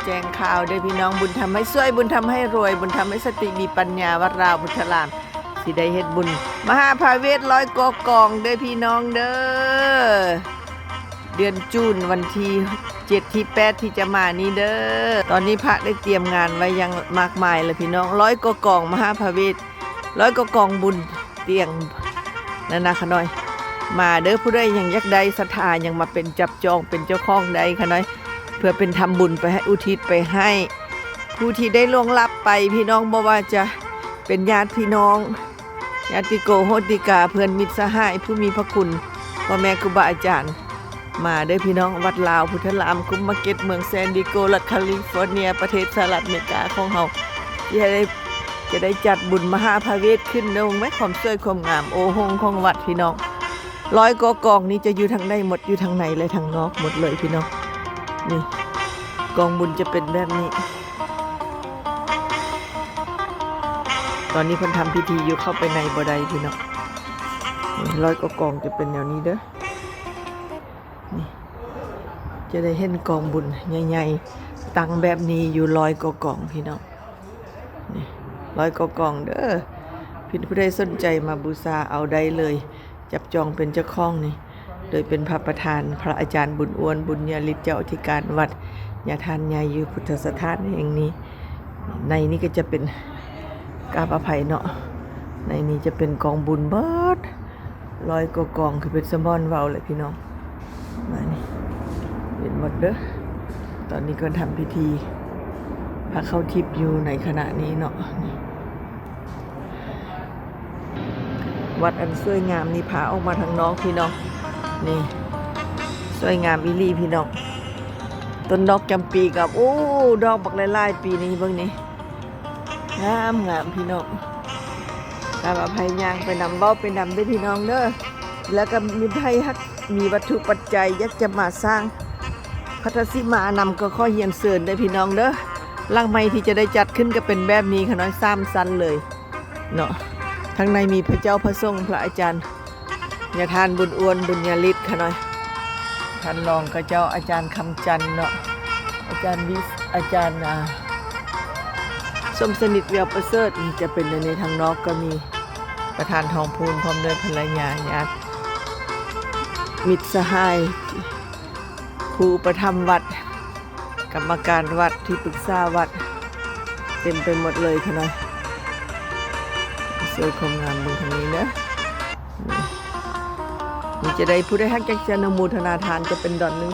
ແຈ້ງຂ່າວເດີ້ພີ່ນ້ອງ, ບຸນທຳໃຫ້ຊ່ວຍ ບຸນທຳໃຫ້ລວຍ ບຸນທຳໃຫ້ສະຕິມີປັນຍາ ວັດລາວພຸດທະລາມ ຊິໄດ້ເຮັດບຸນມະຫາພາເວດຮ້ອຍກວ່າກອງເດີ້ພີ່ນ້ອງເດີ້. ເດືອນຈູນ ວັນທີເຈັດ ທີແປດ ທີ່ຈະມານີ້ເດີ້. ຕອນນີ້ພະໄດ້ຕຽມງານໄວ້ຢ່າງມາກມາຍແລ້ວພີ່ນ້ອງ, ຮ້ອຍກວ່າກອງມະຫາພາເວດ ຮ້ອຍກວ່າກອງບຸນຕຽງນັ້ນນະຂະນ້ອຍ. ມາເດີ້ ຜູ້ໃດຍັງຢາກໄດ້ສັດທາ ຍັງມາເປັນຈັບຈອງເປັນເຈົ້າຂອງໄດ້ຂະນ້ອຍ, ເພື່ອເປັນທຳບຸນໄປໃຫ້ ອຸທິດໄປໃຫ້ຜູ້ທີ່ໄດ້ລ່ວງລັບໄປພີ່ນ້ອງ, ບໍ່ວ່າຈະເປັນຍາດພີ່ນ້ອງ ຍາດຕິໂກໂຫຕິກາ ເພື່ອນມິດສະຫາຍ ຜູ້ມີພະຄຸນ ພໍ່ແມ່ຄູບາອາຈານ. ມາເດີ້ພີ່ນ້ອງ, ວັດລາວພຸດທະລາມ ກຸ່ມມາເກັດ ເມືອງແຊນດີໂກ ລັດຄາລີຟໍເນຍ ປະເທດສະຫະລັດອາເມລິກາຂອງເຮົາ ທີ່ໃຫ້ໄດ້ ຈະໄດ້ຈັດບຸນມະຫາພາເວດຂຶ້ນເດີ້. ເບິ່ງແມະ ຄວາມສວຍຄວາມງາມ ໂອ້ໂຫງຂອງວັດພີ່ນ້ອງ. ຮ້ອຍກວ່າກອງນີ້ຈະຢູ່ທາງໃນໝົດ, ຢູ່ທາງໃນ ແລະ ທາງນອກໝົດເລີຍພີ່ນ້ອງ. ນີ້ ກອງບຸນຈະເປັນແບບນີ້. ຕອນນີ້ເພິ່ນທຳພິທີຢູ່, ເຂົ້າໄປໃນບໍ່ໄດ້ພີ່ນ້ອງ. ນີ້ ຮ້ອຍກວ່າກອງຈະເປັນແນວນີ້ເດີ້. ນີ້ ຈະໄດ້ເຫັນກອງບຸນໃຫຍ່ໆ ຕັ້ງແບບນີ້ຢູ່ ຮ້ອຍກວ່າກອງພີ່ນ້ອງ. ນີ້ ຮ້ອຍກວ່າກອງເດີ້. ເພິ່ນ ຜູ້ໃດສົນໃຈມາບູຊາເອົາໄດ້ເລີຍ, ຈັບຈອງເປັນເຈົ້າຂອງນີ້ ໂດຍເປັນພະປະທານ ພະອາຈານບຸນອ້ວນ ບຸນຍາລິດ ເຈົ້າອະທິການວັດຍາທ່ານໃຫຍ່ ຢູ່ພຸດທະສະຖານແຫ່ງນີ້. ໃນນີ້ກໍຈະເປັນ ກາບອະໄພເນາະ, ໃນນີ້ຈະເປັນກອງບຸນເບິດ ຮ້ອຍກວ່າກອງ ຄືເປັນສະໝອນເວົ້າແຫຼະພີ່ນ້ອງ. ມານີ້ ເຫັນໝົດເດີ້. ຕອນນີ້ກໍທຳພິທີພາເຂົ້າທິບຢູ່ໃນຂະນະນີ້ເນາະ. ນີ້ ວັດອັນສວຍງາມນີ້ ພາອອກມາທາງນອກພີ່ນ້ອງ. ນີ້ ສວຍງາມອີ່ຫຼີພີ່ນ້ອງ. ຕົ້ນດອກຈຳປີກໍ ໂອ້ ດອກບັກຫຼາຍໆ ປີນີ້ ເບິ່ງນີ້ ງາມໆ ພີ່ນ້ອງ. ຖ້າວ່າໃຜຍ່າງໄປນຳ ເວົ້າໄປນຳເດີ້ພີ່ນ້ອງເດີ້. ແລ້ວກໍມີໃຜຫາກມີວັດຖຸປັດໄຈ ຢາກຈະມາສ້າງພັດທະສີມານຳ ກໍຂໍຮຽນເຊີນເດີ້ພີ່ນ້ອງເດີ້. ຫຼັງໃໝ່ທີ່ຈະໄດ້ຈັດຂຶ້ນກໍເປັນແບບນີ້ຂະນ້ອຍ ສາມຊັ້ນເລີຍເນາະ. ທາງໃນມີພະເຈົ້າພະສົງ ພະອາຈານ ຍາທ່ານບຸນອ້ວນ ບຸນຍາລິດຂະນ້ອຍ, ທ່ານລອງຂະເຈົ້າ ອາຈານຄຳຈັນເນາະ, ອາຈານວິສ ອາຈານ ອ່າ ສົມສະໜິດ ແວວປະເສີດ. ນີ້ຈະເປັນໃນ ທາງນອກກໍມີປະທານທອງພູນ ພ້ອມດ້ວຍພັນລະຍາ, ຍາດມິດສະຫາຍ, ຄູອຸປະຖຳວັດ, ກຳມະການວັດ, ທີ່ປຶກສາວັດ ເຕັມໄປໝົດເລີຍຂະນ້ອຍ. ສວຍຄວາມງາມເບິ່ງທາງນີ້ເດີ້. ນີ້ ນີ້ຈະໄດ້ ຜູ້ໃດຫາກຢາກຈະອະນຸໂມທະນາທານ ຈະເປັນດອນໜຶ່ງ